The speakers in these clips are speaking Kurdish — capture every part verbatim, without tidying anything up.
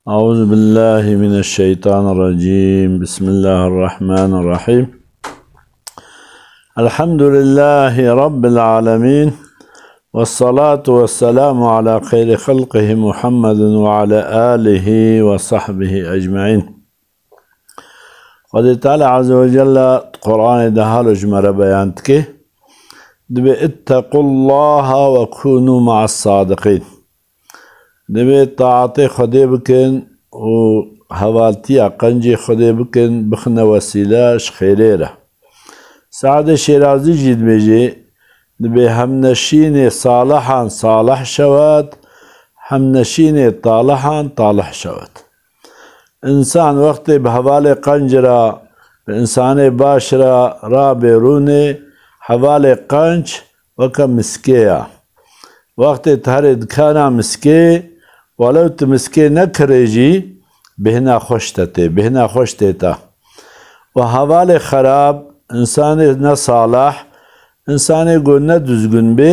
أعوذ بالله من الشيطان الرجيم. بسم الله الرحمن الرحيم. الحمد لله رب العالمين. والصلاة والسلام على خير خلقه محمد وعلى آله وصحبه أجمعين. Xwedê Teala Azze ve Celle Qur'anê de halo ji me re beyan dike. Dibê, "Ittaqullaha ve kunu ma'as sadiqin." Dibê taatê Xwedê bikin û hevaltiya qencê Xwedê bikin, bixine wesîle ji xêrê re. Seadê Şêrazî jî dibêje, dibê, "Hemneşînê salihan salih şewet, hemneşînê talihan talih şewet." Însan wextê bi hevalê qenc re, bi însanê baş re rabê rûnê, hevalê qenc weke miskê ye. Wextê tu herê dikana miskê, welew tu miskê nekirê jî, bêhna xweş te tê, bêhna xweş tê te. Û hevalê xerab, însanê nesalih, însanê ku neduzgûn bê,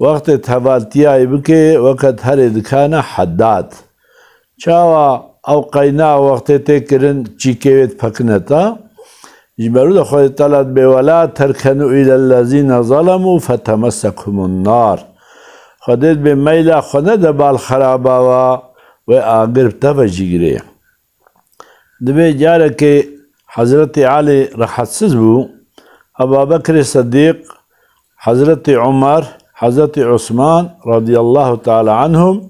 wextê tu hevaltiyayê bikê, weke tu herê dikana hedad. Çawa ew qeyna wextê tê kirin çîkê wê dipekine te? Ji ber wê de Xwedê Teala dibê, "Wela terkenu îlellezîne zalemu fetemessekumun nar." Xwedê dibê, "Meyla xwe nede bal xeraba wa, wê agir bi te ve jî girê." Dibê carekê Hezretî Elî rehetsiz bû, Ebabekirê Sedîq, Hezretî Omer, Hezretî Osman radiyallahu teala anhum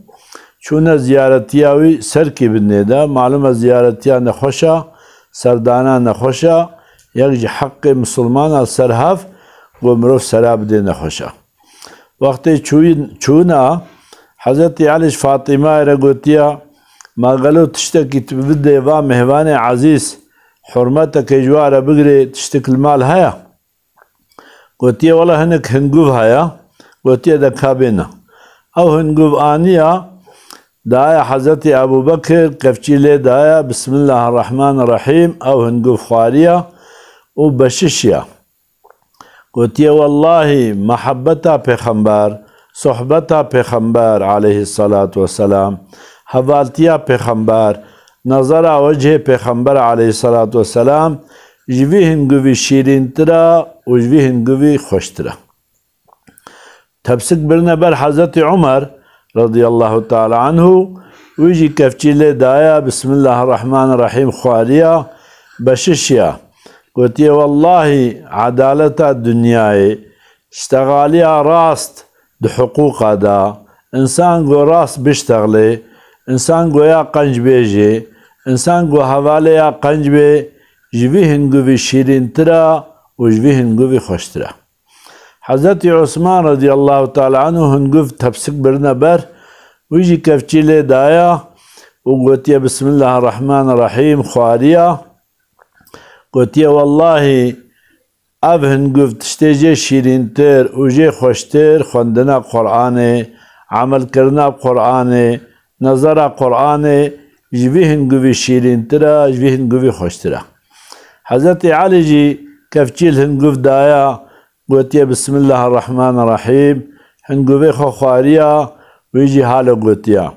çûne ziyaretiya wî serkî binê de. Malum e ziyaretiya nexweşa, serdana nexweşa, yek ji heqê misilmana ser hev ku mirov sera bidê nexweşa. Wextê çûyîn-, çûna, Hezretî Elî ji Fatîmayê re gotiya, "Ma gelo tiştekî tu bidê va mêvanê ezîz, hurmeteke ji wa re bigirê, tiştek li mal heye?" Gotiye, "Wela hinek hingûv heye." Gotiye, "De ka bêne." Ew hingûv aniya, daye Hezretî Ebû Bekir, kevçî lê daye, Bismillahirrahmanirrahîm, ew hingûv xwariya û beşişiya. Gotiye, "Wellahî, mehebbeta Pêxember, sohbeta Pêxember aleyhissalatu vesselam, hevaltiya Pêxember, nezera wecihê Pêxember aleyhissalatu vesselam ji vî hingûvî şîrîntir e û ji vî hingûvî xweştir e." Tepsik birine ber Hezretî Omer radiyallahu teala anhu, wî jî kevçî lê daye, Bismillahirrahmanirrahîm xwariya, beşişiya. Gotiye, "Wellahî, edaleta dinyayê, ştexaliya rast di hiqûqa de, însan ku rast biştexlê, însan ku ya qenc bê jî, însan ku hevalê ya qenc bê, ji vî hingûvî şîrîntir e û ji vî hingûvî xweştir e." Hezretî Osman radiyallahu teala anhu hingûv tepsik birine ber, wî jî kevçî lê daye û gotiye, "Bismillahirrahmanirrahîm" xwariya. Gotiye, "Wellahî, ev hingûv tiştê jê şîrîntir û jê xweştir xwendina Qur'anê, emelkirina bi Qur'anê, nezera Qur'anê ji vî hingûvî şîrîntir e, ji vî hingûvî xweştir e." Hezretî Elî jî kevçî li hingûv daye, gotiye, "Bismillahirrahmanirrahîm", hingûvê xwe xwariya, wî jî halo gotiya.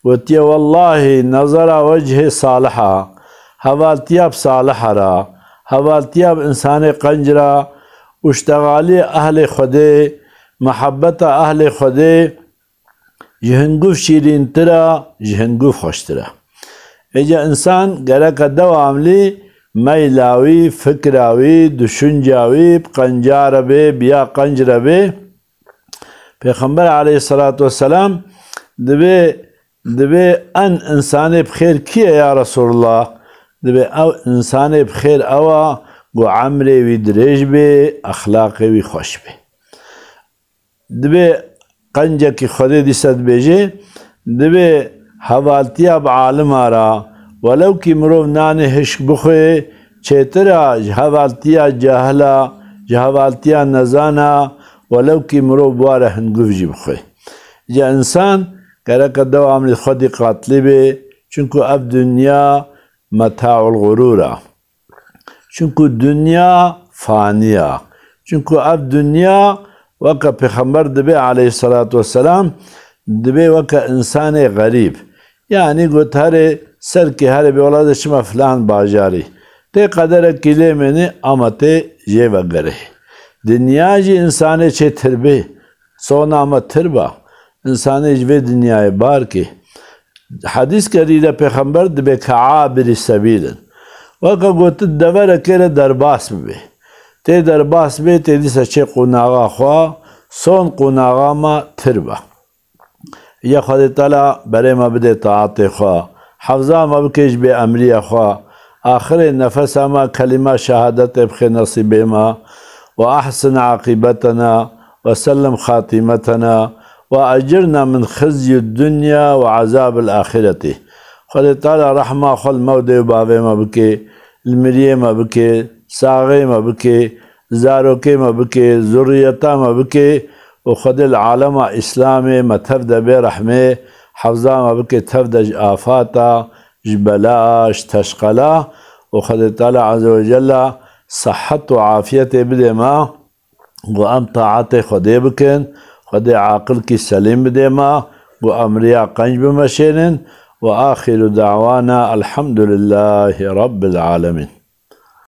Gotiye, "Wellahî, nezera wecihê saliha, hevaltiya bi saliha re, hevaltiya bi însanê qenc re û ştexalî ehlê Xwedê, mehebbeta ehlê Xwedê ji hingûv şîrîntir e, ji hingûv xweştir e." Êca însan gereke dewamlî meyla wî, fikra wî, düşünca wî bi qenca re bê, bi ya qenc re bê. Pêxember aleyhissalatu vesselam dibê, dibê en însanê bi xêr kî ye ya Resulullah? Dibê ew însanê bi xêr ew e ku emrê wî dirêj bê, exlaqê wî xweş bê. Dibê qencekî Xwedê dîsa dibêje, dibê hevaltiya bi alima re, welewkî mirov nanê hişk bixwe, çêtir e ji hevaltiya cahila, ji hevaltiya nezana, welewkî mirov bi wa re hingûv jî bixwe. Îca însan gereke dewamlî xwe dîqatlî bê, çunku ev dinya metaul xurûr e. Çunku dinya fanî ya. Çunku ev dinya weke Pêxember dibê aleyhissalatu vesselam, dibê weke însanê xerîb. Yanî got, herê serkê herê bê wela de çima filan bajarî. Tê qederekî lê mênî ama tê jê vegerê. Dinya jî însanê çê tir bê. Sona me tir ba. Însanê ji vê dinyayê bar kê. Hedîs kerî de pêxember dibê ke abirî sebîl in. Weke gotin deverekê re derbas bibê. Tê derbas bê, tê dîsa çê qonaxa xwe, son qonaxa me tir be. Ya Xwedê Teala berê me bidê taatê xwe. Hefza me bike ji bê emriya xwe. Axirê nefesa me kelîma şehadetê bixê nesîbê me. Ve ahsin aqîbetena ve sellim xatîmetena ve ecirna min xizyid dunya ve ezabil axireti. Xwedê Teala rehma xwe li me û dê û bavê me bike, li miriyê me bike, saxê me bike, zarokê me bike, zurriyeta me bike û Xwedê li alema Îslamê me tev de bê rehmê, hefza me bike tev de ji afata, ji bela, ji teşqela û Xwedê Teala Azze ve Celle sehet û afiyetê bidê me ku em taetê Xwedê bikin, Xwedê aqilkî selîm bidê me ku em riya qenc bimeşênin. Ve axiru da'wana elhamdulillahî rabbil alemin.